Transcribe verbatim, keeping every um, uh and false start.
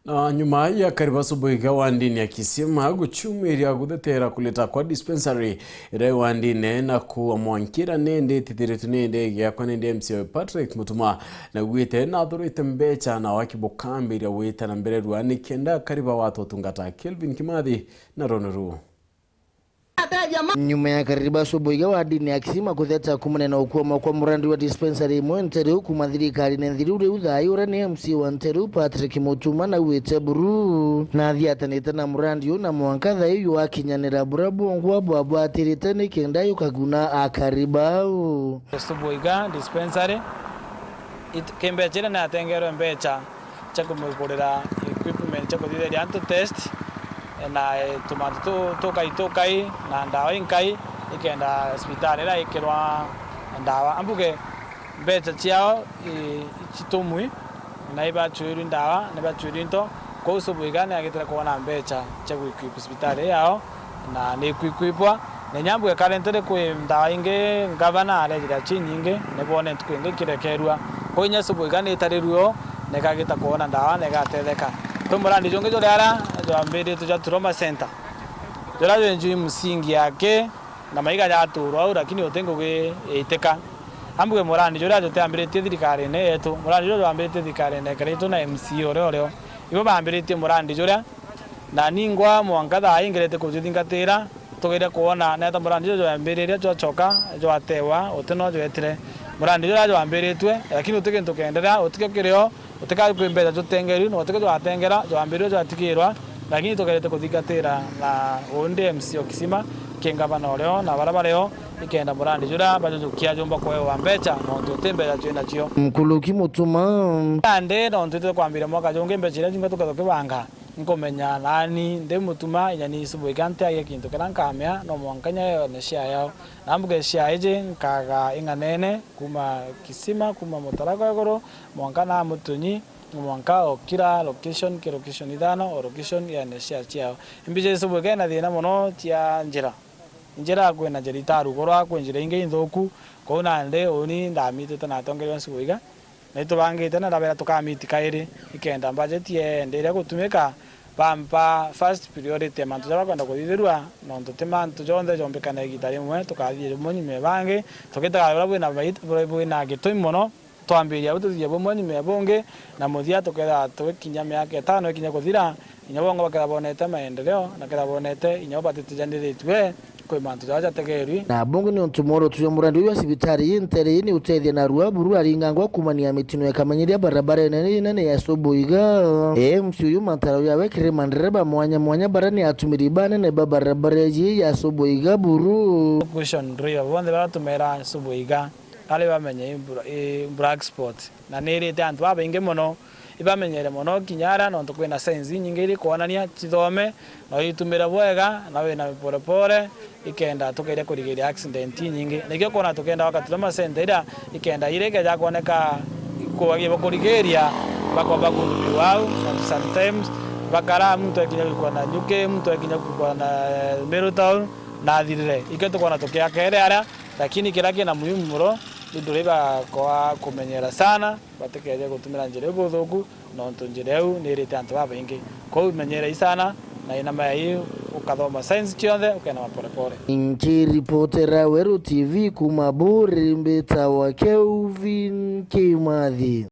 Na nyuma ya akari ba Subuiga wa ndini ya Kisima guchumiria guthetera kuleta kwa dispensary iria i wa ndini na kuua mwankira nindi itithiritwe ni ndege yakwa nindi M C A Patrick Mutuma na gwite na athurite mbecha na waki bukambiria gwita na mbere rua ni kenda akari ba watu utungata. Kelvin Kimathi na rono ruu. Nyuma ya akari ba Subuiga wa ndini ya Kisima kutheta kumania na ukwama kwa murandi wa dispensary imwe Nteru kuma thirikarine nthiru riu thayu uria ni M C A wa Nteru Patrick Mutuma na gwite buru na athiatanite na murandi uu na mwanka thayu jwakinyanira buria bwongwa bwabwatirite ni kenda jukaguna akari bau. Subuiga dispensary it-, kimbecha iria natengerwe mbecha cia kumugurira equipment cia kuthithiria antu test, na, eh, tumantu tu-, tukai tukai, na ndawa inkai, ikenda cibitari iria ikirwa ndawa. Ambuge mbecha ciao, eh, citumwi, na ibachuirwi ndawa, na ibachuirwi into. Kou Subuiga ni agitire kwona mbecha cia gu equip cibitari yao, na ni kwikwipwa. Na inya mbuge currently kwi ndawa ingi ngavana arejira cinyingi, ni bone ntuku ingi ikirekerua. Kou inya Subuiga ni itarirue o, na ikagita kwona ndawa na igatetheka. Kwi murandi jungi juria ara jwambiritwe jwa Trauma Center, juria jwi njui musingi yake, na maiga jaturwa au, lakini uti ngugi iitika. Ambuge murandi juria jutiambiritie thirikarine yetu, murandi juria jwambiritie thirikarine ikaritwe na M C A uria urio. Ibo bambiritie murandi juria, na ningwa mwanka thaa ii ngerete kujuthingatira, tugeria kwona neta murandi juju jwambiriria jwachoka jwatewa, uti no jwetire. Murandi juria jwambiritue, lakini uti kintu kienderea, utikio kirio, utika kwi mbecha jutengerwi, na utikio jwatengera, jwambirirwe jwatigirwa, lakini tugerete kuthingatira na undi M C A o Kisima, ki ngavana urio, na baria bario, ikenda murandi juria bajujukia jumba kuewa mbecha, nontu uti mbecha twi nacio. Nkuruki Mutuma. Ande, nontu itwe kwambiria mwaka jungi, mbecha iria jumba tuka tukibanga. Nkumenya naani ndi Mutuma, inya ni Subuiga ntiagia kintu kiria nkamea, no mwanka inya yone share yao. Na mbuge share iji nkaga ing'anene kuma Kisima, kuma Mutara kwa iguru, mwanka na Mutunyi, mwanka o kila location, ki location ithano, o location yone share ciao. Imbicha i Subuiga ina thina mono cia njira. Njira, kwina njira itarugurwa, kwi njira ingi inthuku, kou nandi uni ndamitite na atongeria ba Subuiga. Na itubangite na ndabera tukamiti kairi, ikenda budget yende iria gutumika, bampa first priority mantu jaria bakwenda kuthithirua, nontu ti mantu jonthe jombikana igita rimwe, tukathithia bumwe nyuma ya bangi, tukitaga buria bwina bait-, bwina, bwina gitumi mono, twambiria bu tuthithia bumwe nyuma ya bungi, na muthia tukethira tugikinya miaka itano ikinya kuthira, inya bongo bakethira bonete maendeleo, na kethira bonete inya bo batitijandiritue kwi mantu jaria jategerwi. Na bungi ni untu mworoto jwa murandi uyu wa cibitari ii ntere ii ni utethia narua buru aringangwa kumania mitino ikamenyeria barabarene inene ya Subuiga. M C A uyu mataro jawe kiri mandereba mwanya mwanya bara ni atumiri banene ba barabara iji ya Subuiga buru. Question driver bonthe bara tumera Subuiga. Ari bamenye i bra-, i black spot. Na nirite antu babaingi mono, ibamenyere mono kinya aria nontu kwina signs inyingi iri kwonania, cithome, na uitumire bwega, na wina porepore, ikenda tukeria kurigiria accident inyingi. Nikio kwona tukenda gwaka Trauma Center iria ikenda iria ikeja kwoneka ikwagia bakurigiria, bakomba kurumirwa au, nontu sometimes bakara muntu ekinya gwikwa na nyuki, muntu ekinya gwikwa na, eh, Meru Town, na athirire. Ikio tukwona tukiaka iri aria, lakini kiria kina muhimu muno, Ni nduri bakoa kumenyera sana, batikeje gutumira njira iu buthuku, nontu njira iu ni irite antu babaingi. Kwou imenyerei sana, na inama yai ukathoma signs cionthe, ukenama porepore. Nkiripotera Weru T V kuma Buri, mbitawa Kelvin Kimathi.